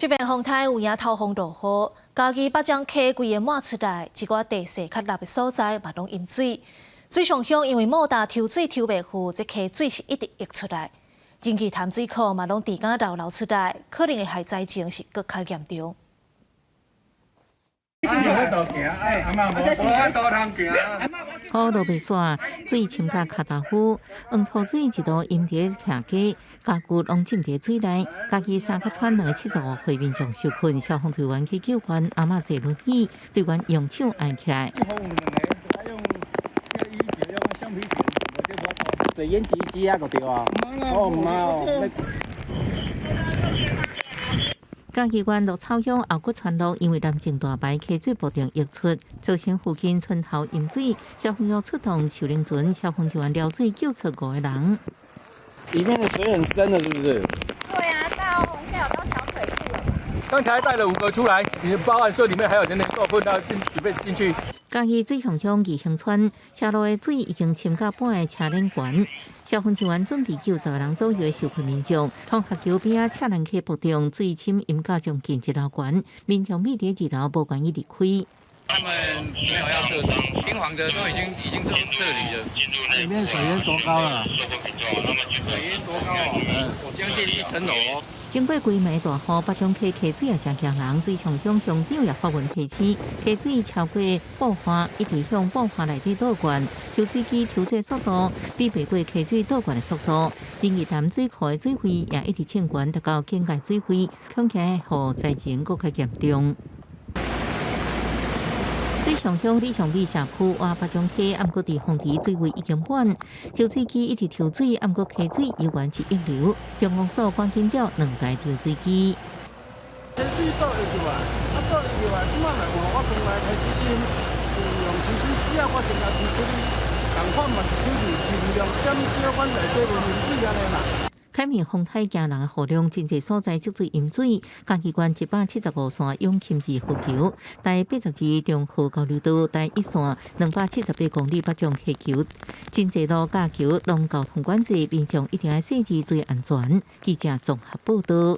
這邊風颱有影透風落雨，嘉義八掌溪規个滿出來，一寡地勢較凹的所在嘛攏淹水。水上鄉因為莫大抽水抽袂赴，這溪水是一直溢出來。仁義潭水庫嘛攏逐工流流出來，可能會害災情是閣較嚴重。雨落袂煞，水深到跤頭趺，黃土水一度淹佇徛家，家具攏浸佇水內。嘉義三角村275歲民眾受困，消防隊員去救援，阿嬤坐輪椅，隊員用手按起來。用水淹幾機啊？個對啊？哦，毋哦。嘉義縣鹿草鄉後骨村落，因為南靖大排溪水不斷溢出，造成附近村頭淹水。消防員出動樹林船，消防人員撩水救出五個人。裡面的水很深了，是不是？對啊，到現在有到小腿處了。剛才帶了五個出來，你報案說裡面還有人受困，要進準備進去。嘉義水上鄉義興村車路的水已經深到半个車輪懸，消防人員準備救10個人左右的受困民眾。通學橋邊仔赤蘭溪瀑中水深淹到將近一樓懸，民眾覕佇二樓無願意離開。他們沒有要撤莊，平房的都已經撤撤離了。裡面水淹多高了？水淹多高哦？我將近一層樓哦。經過幾暝大雨，八掌溪溪水也誠驚人，水上鄉鄉長也發文提醒，溪水超過爆發，一直向爆發內底倒灌，抽水機抽水速度比袂過溪水倒灌的速度。仁義潭水庫的水位也一直升懸，達到警戒水位，恐驚予災情閣較嚴重。水上鄉李松美社區倚八掌溪，毋過佇風池水位已經滿，抽水機一直抽水，毋過溪水猶原是溢流。鄉公所趕緊調兩台抽水機。溪水倒溢入來，啊倒溢入來，這擺來看，我從來開始用用抽水機啊，我先來提出去，仝款嘛是出去，盡量減少阮內底的淹水按呢啦。海面風颱驚人的雨量，真濟所在積水淹水。嘉義縣175線永禽二浮橋，台82中和交流道台一線278公里八掌溪橋，真濟路架橋攏交通管制，民眾一定愛細緻注意安全。記者綜合報導。